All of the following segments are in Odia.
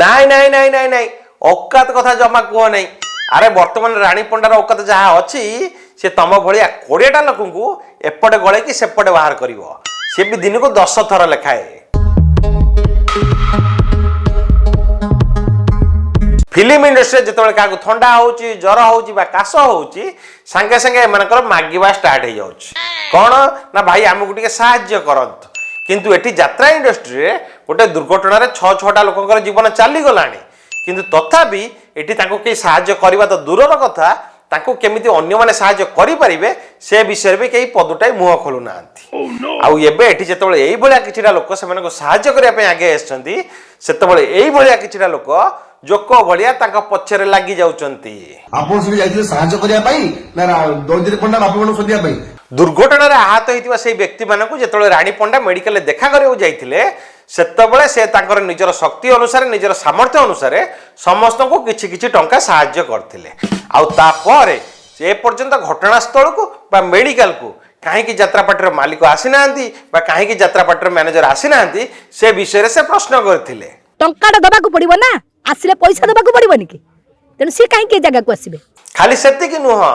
ନାଇଁ ନାଇଁ ନାଇଁ ନାଇଁ ନାଇଁ, ଔକାତ କଥା ଜମା କୁହ ନାହିଁ। ଆରେ, ବର୍ତ୍ତମାନ ରାଣୀ ପଣ୍ଡାର ଔକାତ ଯାହା ଅଛି, ସେ ତମ ଭଳିଆ 20ଟା ଲୋକଙ୍କୁ ଏପଟେ ଗଳେଇକି ସେପଟେ ବାହାର କରିବ, ସେ ବି ଦିନକୁ 10 ଥର ଲେଖାଏ। ଫିଲ୍ମ ଇଣ୍ଡଷ୍ଟ୍ରିରେ ଯେତେବେଳେ କାହାକୁ ଥଣ୍ଡା ହଉଛି, ଜ୍ୱର ହଉଛି ବା କାଶ ହଉଛି, ସାଙ୍ଗେ ସାଙ୍ଗେ ଏମାନଙ୍କର ମାଗିବା ଷ୍ଟାର୍ଟ ହେଇଯାଉଛି। କ'ଣ ନା, ଭାଇ, ଆମକୁ ଟିକେ ସାହାଯ୍ୟ କରନ୍ତୁ। କିନ୍ତୁ ଏଠି ଯାତ୍ରା ଇଣ୍ଡଷ୍ଟ୍ରିରେ ଗୋଟେ ଦୁର୍ଘଟଣାରେ ଛଅ ଛଅଟା ଲୋକଙ୍କର ଜୀବନ ଚାଲିଗଲାଣି, କିନ୍ତୁ ତଥାପି ଏଠି ତାଙ୍କୁ କେହି ସାହାଯ୍ୟ କରିବା ତ ଦୂରର କଥା, ତାଙ୍କୁ କେମିତି ଅନ୍ୟମାନେ ସାହାଯ୍ୟ କରିପାରିବେ ସେ ବିଷୟରେ ବି କେହି ପଦୁଟାଇ ମୁହଁ ଖୋଲୁନାହାନ୍ତି। ଆଉ ଏବେ ଏଠି ଯେତେବେଳେ ଏଇଭଳିଆ କିଛିଟା ଲୋକ ସେମାନଙ୍କୁ ସାହାଯ୍ୟ କରିବା ପାଇଁ ଆଗେଇ ଆସିଛନ୍ତି, ସେତେବେଳେ ଏଇଭଳିଆ କିଛିଟା ଲୋକ ଜୋକ ଭଳିଆ ତାଙ୍କ ପଛରେ ଲାଗି ଯାଉଛନ୍ତି। ଆପଣ ସେଠି ଯାଇଥିଲେ ସାହାଯ୍ୟ କରିବା ପାଇଁ ନା ଦୈତାରୀ ପଣ୍ଡା, ବାପି ପଣ୍ଡା ଶୋଧିବା ପାଇଁ? ଦୁର୍ଘଟଣାରେ ଆହତ ହେଇଥିବା ସେଇ ବ୍ୟକ୍ତିମାନଙ୍କୁ ଯେତେବେଳେ ରାଣୀ ପଣ୍ଡା ମେଡିକାଲରେ ଦେଖା କରିବାକୁ ଯାଇଥିଲେ, ସେତେବେଳେ ସେ ତାଙ୍କର ନିଜର ଶକ୍ତି ଅନୁସାରେ, ନିଜର ସାମର୍ଥ୍ୟ ଅନୁସାରେ ସମସ୍ତଙ୍କୁ କିଛି କିଛି ଟଙ୍କା ସାହାଯ୍ୟ କରିଥିଲେ। ଆଉ ତାପରେ ସେ ପର୍ଯ୍ୟନ୍ତ ଘଟଣାସ୍ଥଳକୁ ବା ମେଡିକାଲକୁ କାହିଁକି ଯାତ୍ରା ପାର୍ଟିର ମାଲିକ ଆସିନାହାନ୍ତି ବା କାହିଁକି ଯାତ୍ରା ପାର୍ଟିର ମ୍ୟାନେଜର ଆସିନାହାନ୍ତି, ସେ ବିଷୟରେ ସେ ପ୍ରଶ୍ନ କରିଥିଲେ। ଟଙ୍କାଟା ଦବାକୁ ପଡିବ ନା, ଆସିଲେ ପଇସା ଦବାକୁ ପଡିବନି କି? ତେଣୁ ସିଏ କାହିଁକି ଏ ଜାଗାକୁ ଆସିବେ? ଖାଲି ସେତିକି ନୁହଁ,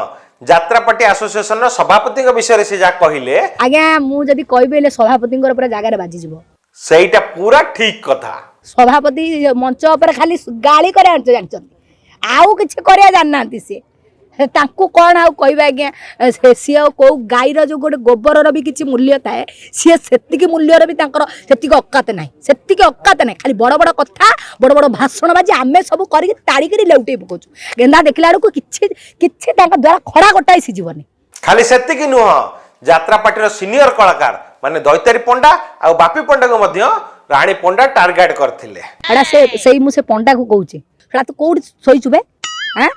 ଯାତ୍ରା ପାର୍ଟି ଆସୋସିଏସନର ସଭାପତିଙ୍କ ବିଷୟରେ ସେ ଯାହା କହିଲେ, ଆଜ୍ଞା, ମୁଁ ଯଦି କହିବି ହେଲେ ସଭାପତିଙ୍କର ପୁରା ଜାଗାରେ ବାଜିଯିବ। ସେଇଟା ପୁରା ଠିକ କଥା। ସଭାପତି ମଞ୍ଚ ଉପରେ ଖାଲି ଗାଳି କରିବା ଜାଣିଛନ୍ତି, ଆଉ କିଛି କରିବା ଜାଣିନାହାନ୍ତି ସିଏ। ତାଙ୍କୁ କ'ଣ ଆଉ କହିବା ଆଜ୍ଞା? ସିଏ ଆଉ କୋଉ ଗାଈର ଯୋଉ ଗୋଟେ ଗୋବରର ବି କିଛି ମୂଲ୍ୟ ଥାଏ, ସିଏ ସେତିକି ମୂଲ୍ୟର ବି ତାଙ୍କର ସେତିକି ଅକାତ ନାହିଁ, ସେତିକି ଅକାତ ନାହିଁ। ଖାଲି ବଡ଼ ବଡ଼ କଥା, ବଡ଼ ବଡ଼ ଭାଷଣ ବାଜି, ଆମେ ସବୁ କରିକି ତାଡ଼ିକିରି ଲେଉଟେଇ ପକାଉଛୁ। ଗେନ୍ଧା ଦେଖିଲା ବେଳକୁ କିଛି କିଛି ତାଙ୍କ ଦ୍ୱାରା ଖଡ଼ା ଗୋଟାଏ ସିଝିବନି। ଖାଲି ସେତିକି ନୁହଁ, ଯାତ୍ରା ପାର୍ଟିର ସିନିୟର କଳାକାର ମାନେ ଦୈତାରୀ ପଣ୍ଡା ଆଉ ବାପି ପଣ୍ଡାକୁ ମଧ୍ୟ ରାଣୀ ପଣ୍ଡା ଟାର୍ଗେଟ କରିଥିଲେ। ଏଟା ସେ ସେଇ ମୁଁ ସେ ପଣ୍ଡାକୁ କହୁଛି, ସେଟା ତୁ କୋଉଠି ଶୋଇଛୁ ବେ? ଆଁ,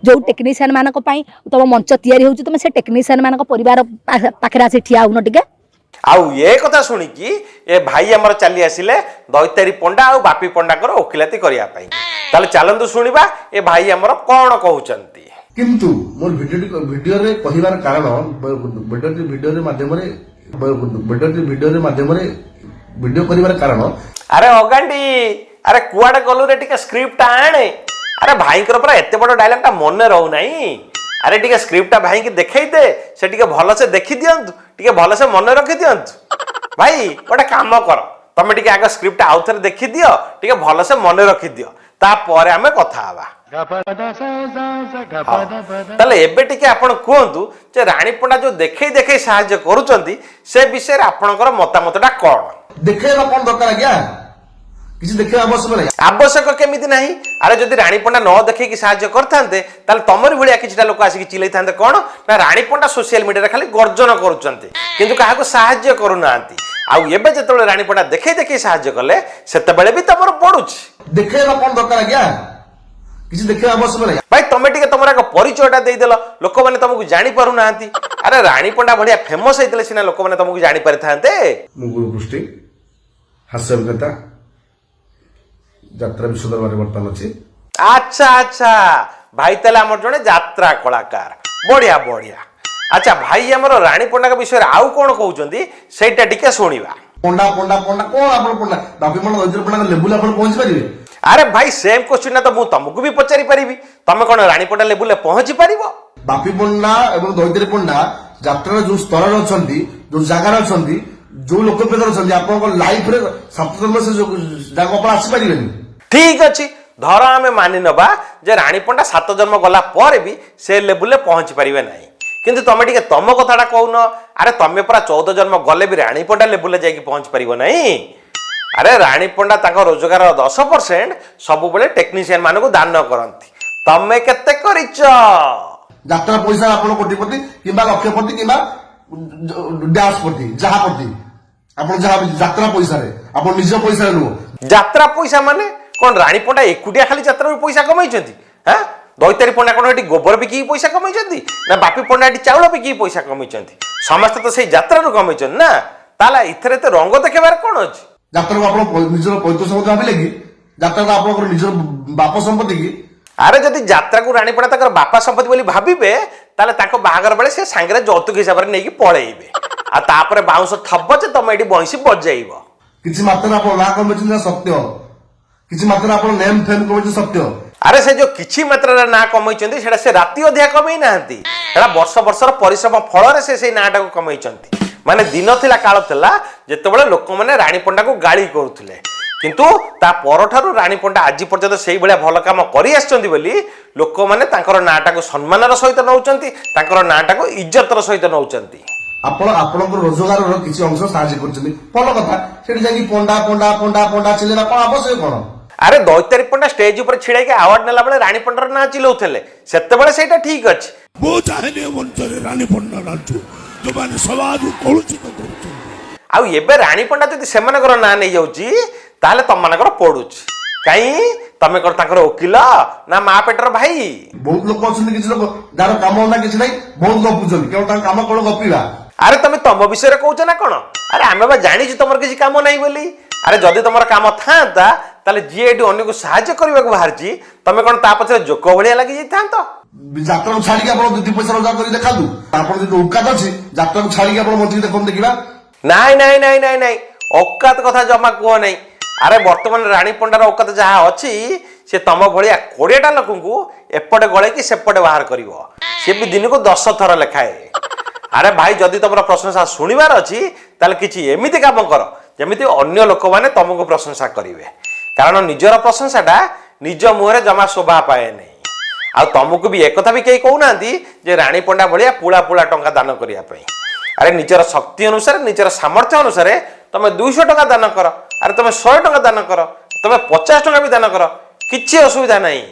ଯୋଉ ଟେକ୍ନିସିଆନ ମାନଙ୍କ ପାଇଁ ତମ ମଞ୍ଚ ତିଆରି ହଉଛି, ତମେ ସେ ଟେକ୍ନିସିଆନ ମାନଙ୍କ ପରିବାର ପାଖରେ ଆସି ଠିଆ ହଉନ ଟିକେ? ଆଉ ଏ କଥା ଶୁଣିକି ଏ ଭାଇ ଆମର ଚାଲି ଆସିଲେ ଦୈତାରୀ ପଣ୍ଡା ଆଉ ବାପି ପଣ୍ଡାଙ୍କର ଓକିଲାତି କରିବା ପାଇଁ। ତାହେଲେ ଚାଲନ୍ତୁ ଶୁଣିବା ଏ ଭାଇ ଆମର କ'ଣ କହୁଛନ୍ତି। କିନ୍ତୁ ମୋର ଭିଡିଓ ଭିଡିଓରେ କହିବାର କାରଣ, ଭିଡିଓ ଭିଡିଓରେ ମାଧ୍ୟମରେ, ଭିଡିଓ ଭିଡିଓରେ ମାଧ୍ୟମରେ ଭିଡିଓ କରିବାର କାରଣ, ଆରେ ଅଗାଣ୍ଡି, ଆରେ କୁଆଡେ ଗଲୁ ରେ? ଟିକେ ସ୍କ୍ରିପ୍ଟଟା ଆଣେ। ଆରେ, ଭାଇଙ୍କର ପୁରା ଏତେ ବଡ ଡାଇଲଗଟା ମନେ ରହୁନାହିଁ। ଆରେ, ଟିକେ ସ୍କ୍ରିପ୍ଟଟା ଭାଇକି ଦେଖେଇ ଦେ, ସେ ଟିକେ ଭଲସେ ଦେଖି ଦିଅନ୍ତୁ, ଟିକେ ଭଲସେ ମନେ ରଖି ଦିଅନ୍ତୁ। ଭାଇ, ଗୋଟେ କାମ କର, ତମେ ଟିକେ ଆଗ ସ୍କ୍ରିପ୍ଟଟା ଆଉ ଥରେ ଦେଖିଦିଅ, ଟିକେ ଭଲସେ ମନେ ରଖିଦିଅ, ତାପରେ ଆମେ କଥା ହବା। ହଉ। ତାହେଲେ ଏବେ ଟିକେ ଆପଣ କୁହନ୍ତୁ ଯେ ରାଣୀ ପଣ୍ଡା ଯୋଉ ଦେଖେଇ ଦେଖେଇ ସାହାଯ୍ୟ କରୁଛନ୍ତି, ସେ ବିଷୟରେ ଆପଣଙ୍କର ମତାମତଟା କ'ଣ? ଦେଖେଇବା କଣ ଦରକାର ଆଜ୍ଞା? କିଛି ଦେଖେଇବା ଆବଶ୍ୟକ ନାହିଁ। ଆବଶ୍ୟକ କେମିତି ନାହିଁ? ଆରେ, ଯଦି ରାଣୀ ପଣ୍ଡା ନ ଦେଖେଇକି ସାହାଯ୍ୟ କରିଥାନ୍ତେ, ତାହେଲେ ତମରି ଭଳିଆ କିଛିଟା ଲୋକ ଆସିକି ଚିଲେଇଥାନ୍ତେ କ'ଣ ନା, ରାଣୀ ପଣ୍ଡା ସୋସିଆଲ ମିଡିଆରେ ଖାଲି ଗର୍ଜନ କରୁଛନ୍ତି, କିନ୍ତୁ କାହାକୁ ସାହାଯ୍ୟ କରୁନାହାନ୍ତି। ଆଉ ଏବେ ଯେତେବେଳେ ରାଣୀ ପଣ୍ଡା ଦେଖେଇ ଦେଖେଇ ସାହାଯ୍ୟ କଲେ, ସେତେବେଳେ ବି ତମର ପଡୁଛି। ଦେଖେଇବା କଣ ଦରକାର ଆଜ୍ଞା? କିଛି ଦେଖେଇବା ଆବଶ୍ୟକ ନାହିଁ। ଭାଇ, ତମେ ଟିକେ ତମର ଏକ ପରିଚୟଟା ଦେଇଦେଲ, ଲୋକମାନେ ତମକୁ ଜାଣିପାରୁନାହାନ୍ତି। ଆରେ, ରାଣୀ ପଣ୍ଡା ଭଳିଆ ଫେମସ ହେଇଥିଲେ ସିନା ଲୋକମାନେ ତମକୁ ଜାଣିପାରିଥାନ୍ତେ। ମୁଁ ଗୁରୁ ପୃଷ୍ଟି, ହାସ୍ୟ ଅଭିନେତା, ଯାତ୍ରା ବିଶ୍ୱ ଦରବାରରେ ବର୍ତ୍ତମାନ ଅଛି। ଆଚ୍ଛା ଆଚ୍ଛା, ଭାଇ ତାହେଲେ ଆମର ଜଣେ ଯାତ୍ରା କଳାକାର। ବଢିଆ ବଢିଆ। ଆଚ୍ଛା, ଭାଇ ଆମର ରାଣୀ ପଣ୍ଡାଙ୍କ ବିଷୟରେ ଆଉ କ'ଣ କହୁଛନ୍ତି, ସେଇଟା ଟିକେ ଶୁଣିବା। ପଣ୍ଡା, ପଣ୍ଡା, ପଣ୍ଡା କଣ? ଆପଣ ପଣ୍ଡା, ବାପି ପଣ୍ଡା, ଦୈତାରୀ ପଣ୍ଡାଙ୍କ ଲେବୁଲ ଆପଣ ପହଞ୍ଚି ପାରିବେ? ଆରେ ଭାଇ, ସେମ୍ କ୍ୱେଶ୍ଚିନ୍ ତ ମୁଁ ତମକୁ ବି ପଚାରି ପାରିବି। ତମେ କ'ଣ ରାଣୀ ପଣ୍ଡା ଲେବୁଲରେ ପହଞ୍ଚି ପାରିବ? ବାପି ପଣ୍ଡା ଏବଂ ଦୈତାରୀ ପଣ୍ଡା ଯାତ୍ରାର ଯୋଉ ସ୍ତରରେ ଅଛନ୍ତି, ଯୋଉ ଜାଗାରେ ଅଛନ୍ତି, ଯୋଉ ଲୋକପ୍ରିୟତାରେ ଅଛନ୍ତି, ଆପଣଙ୍କ ଲାଇଫରେ ସାତ ଜନ୍ମ ସେ ଯୋଉ ଜାଗାକୁ ଆପଣ ଆସିପାରିବେନି। ଠିକ ଅଛି, ଧର ଆମେ ମାନି ନବା ଯେ ରାଣୀ ପଣ୍ଡା ସାତ ଜନ୍ମ ଗଲା ପରେ ବି ସେ ଲେବୁଲରେ ପହଞ୍ଚି ପାରିବେ ନାହିଁ, କିନ୍ତୁ ତମେ ଟିକେ ତମ କଥାଟା କହୁନ। ଆରେ, ତମେ ପୁରା 14 ଜନ୍ମ ଗଲେ ବି ରାଣୀ ପଣ୍ଡା ଲେବୁଲରେ ଯାଇକି ପହଞ୍ଚି ପାରିବ ନାହିଁ। ଆରେ, ରାଣୀ ପଣ୍ଡା ତାଙ୍କ ରୋଜଗାର 10% ସବୁବେଳେ ଟେକ୍ନିସିଆନ ମାନଙ୍କୁ ଦାନ କରନ୍ତି। ତମେ କେତେ କରିଛ? ଯାତ୍ରା ପଇସା ଆପଣ କୋଟିପତି କିମ୍ବା ଲକ୍ଷପତି କିମ୍ବା ଡ୍ୟାସ୍ ପତି, ଯାହା ପତି ଆପଣ ଯାହା ବି, ଯାତ୍ରା ପଇସାରେ, ଆପଣ ନିଜ ପଇସାରେ ନୁହଁ। ଯାତ୍ରା ପଇସା ମାନେ କ'ଣ ରାଣୀ ପଣ୍ଡା ଏକୁଟିଆ ଖାଲି ଯାତ୍ରାରୁ ପଇସା କମେଇଛନ୍ତି? ହାଁ, ଦୈତାରୀ ପଣ୍ଡା କ'ଣ ଏଠି ଗୋବର ବିକିକି ପଇସା କମେଇଛନ୍ତି ନା ବାପି ପଣ୍ଡା ଏଠି ଚାଉଳ ବିକିକି ପଇସା କମେଇଛନ୍ତି? ସମସ୍ତେ ତ ସେଇ ଯାତ୍ରାରୁ କମେଇଛନ୍ତି ନା। ତାହେଲେ ଏଥିରେ ଏତେ ରଙ୍ଗ ଦେଖେଇବାର କ'ଣ ଅଛି? ଯାତ୍ରାକୁ ଆପଣ ନିଜର ପୈତୃକ ସମ୍ପତ୍ତି ଭାବିଲେ କି? ଯାତ୍ରାକୁ ଆପଣଙ୍କର ନିଜର ବାପ ସମ୍ପତ୍ତି କି? ଆରେ, ଯଦି ଯାତ୍ରାକୁ ରାଣୀ ପଣ୍ଡା ତାଙ୍କର ବାପା ସମ୍ପତ୍ତି ବୋଲି ଭାବିବେ, ତାହେଲେ ତାଙ୍କ ବାହାଘର ବେଳେ ସେ ସାଙ୍ଗରେ ଯୌତୁକ ହିସାବରେ ନେଇକି ପଳେଇବେ। ଆଉ ତାପରେ ବାଉଁଶ ଥବ ଯେ ତମେ ଏଠି ବଇଁଶୀ ବଜେଇବ। କିଛି ମାତ୍ରାରେ ଆପଣ ନାଁ କମେଇଛନ୍ତି, ସତ୍ୟ। କିଛି ମାତ୍ରାରେ ଆପଣ ନେମ୍ ଫେମ୍ କମେଇଛନ୍ତି ସତ୍ୟ। ଆରେ, ସେ ଯୋଉ କିଛି ମାତ୍ରାରେ ନାଁ କମେଇଛନ୍ତି, ସେଟା ସେ ରାତି ଅଧିକା କମେଇ ନାହାନ୍ତି। ସେଟା ବର୍ଷ ବର୍ଷର ପରିଶ୍ରମ ଫଳରେ ସେ ସେଇ ନାଁଟାକୁ କମେଇଛନ୍ତି। ମାନେ ଦିନ ଥିଲା, କାଳ ଥିଲା, ଯେତେବେଳେ ଲୋକମାନେ ରାଣୀ ପଣ୍ଡାକୁ ଗାଳି କରୁଥିଲେ। କିନ୍ତୁ ତା ପରଠାରୁ ରାଣୀ ପଣ୍ଡା ଆଜି ପର୍ଯ୍ୟନ୍ତ ସେଇଭଳିଆ ଭଲ କାମ କରି ଆସିଛନ୍ତି ବୋଲି ଲୋକମାନେ ତାଙ୍କର ନାଁଟାକୁ ସମ୍ମାନର ସହିତ ନେଉଛନ୍ତି, ତାଙ୍କର ନାଁଟାକୁ ଇଜ୍ଜତର ସହିତ ନେଉଛନ୍ତି। ଆପଣ ଆପଣଙ୍କର ରୋଜଗାରର କିଛି ଅଂଶ ସାହାଯ୍ୟ କରୁଛନ୍ତି, ଭଲ କଥା। ସେଠି ଯାଇକି ପଣ୍ଡା ପଣ୍ଡା ପଣ୍ଡା ପଣ୍ଡା ଚିଲେଇବା କଣ ଆବଶ୍ୟକ କଣ? ଆରେ, ଦୈତାରୀ ପଣ୍ଡା ଷ୍ଟେଜ ଉପରେ ଛିଡା ହେଇକି ଆୱାର୍ଡ ନେଲା ବେଳେ ରାଣୀ ପଣ୍ଡାର ନାଁ ଚିଲଉଥିଲେ, ସେତେବେଳେ ସେଇଟା ଠିକ ଅଛି। ମୁଁ ଚାହେଁନି ଏ ମଞ୍ଚରେ ରାନୀ ପଣ୍ଡା ନାଚୁ, ଯୋଉମାନେ ସମାଜକୁ କଳୁଷିତ କରୁଛନ୍ତି। ଆଉ ଏବେ ରାଣୀ ପଣ୍ଡା ଯଦି ସେମାନଙ୍କର ନାଁ ନେଇଯାଉଛି, ତାହେଲେ ତମମାନଙ୍କର ପଡୁଛି କାଇଁ? ତମେ କଣ ତାଙ୍କର ଓକିଲ ନା ମା ପେଟର ଭାଇ? ବହୁତ ଲୋକ ଅଛନ୍ତି, କିଛି ଲୋକ ଯାହାର କାମ ନା କିଛି ନାହିଁ, ବହୁତ ଗପୁଛନ୍ତି। କେବଳ ତାଙ୍କ କାମ କଣ? ଗପିବା। ଆରେ, ତମେ ତମ ବିଷୟରେ କହୁଛ ନା କଣ? ଆରେ, ଆମେ ବା ଜାଣିଛୁ ତମର କିଛି କାମ ନାହିଁ ବୋଲି। ଆରେ, ଯଦି ତମର କାମ ଥାନ୍ତା, ତାହେଲେ ଯିଏ ଏଠି ଅନ୍ୟକୁ ସାହାଯ୍ୟ କରିବାକୁ ବାହାରିଛି, ତମେ କଣ ତା ପଛରେ ଜୋକ ଭଳିଆ ଲାଗି ଯାଇଥାନ୍ତ? ଯାତ୍ରାକୁ ଛାଡିକି ଆପଣ ଦି ପଇସା ରୋଜଗାର କରି ଦେଖାନ୍ତୁ। ଆପଣ ଯଦି ଔକାତ ଅଛି, ଯାତ୍ରାକୁ ଛାଡିକି ଆପଣ ବଞ୍ଚିକି ଦେଖନ୍ତୁ, ଦେଖିବା। ନାଇଁ ନାଇଁ ନାଇଁ ନାଇଁ ନାଇଁ, ଔକାତ କଥା ଜମା କୁହ ନାହିଁ। ଆରେ, ବର୍ତ୍ତମାନ ରାଣୀ ପଣ୍ଡାର ଔକାତ ଯାହା ଅଛି, ସେ ତମ ଭଳିଆ 20ଟା ଲୋକଙ୍କୁ ଏପଟେ ଗଳେଇକି ସେପଟେ ବାହାର କରିବ, ସେ ବି ଦିନକୁ 10 ଥର ଲେଖାଏ। ଆରେ ଭାଇ, ଯଦି ତମର ପ୍ରଶଂସା ଶୁଣିବାର ଅଛି, ତାହେଲେ କିଛି ଏମିତି କାମ କର ଯେମିତି ଅନ୍ୟ ଲୋକମାନେ ତମକୁ ପ୍ରଶଂସା କରିବେ। କାରଣ ନିଜର ପ୍ରଶଂସାଟା ନିଜ ମୁହଁରେ ଜମା ଶୋଭା ପାଏ ନାହିଁ। ଆଉ ତମକୁ ବି ଏକଥା ବି କେହି କହୁନାହାନ୍ତି ଯେ ରାଣୀ ପଣ୍ଡା ଭଳିଆ ପୁଳା ପୁଳା ଟଙ୍କା ଦାନ କରିବା ପାଇଁ। ଆରେ, ନିଜର ଶକ୍ତି ଅନୁସାରେ, ନିଜର ସାମର୍ଥ୍ୟ ଅନୁସାରେ ତମେ 200 ଟଙ୍କା ଦାନ କର। ଆରେ, ତମେ 100 ଟଙ୍କା ଦାନ କର, ତମେ 50 ଟଙ୍କା ବି ଦାନ କର, କିଛି ଅସୁବିଧା ନାହିଁ।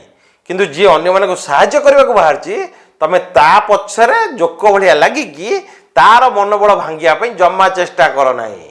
କିନ୍ତୁ ଯିଏ ଅନ୍ୟମାନଙ୍କୁ ସାହାଯ୍ୟ କରିବାକୁ ବାହାରିଛି, ତମେ ତା ପଛରେ ଜୋକ ଭଳିଆ ଲାଗିକି ତାର ମନୋବଳ ଭାଙ୍ଗିବା ପାଇଁ ଜମା ଚେଷ୍ଟା କର ନାହିଁ।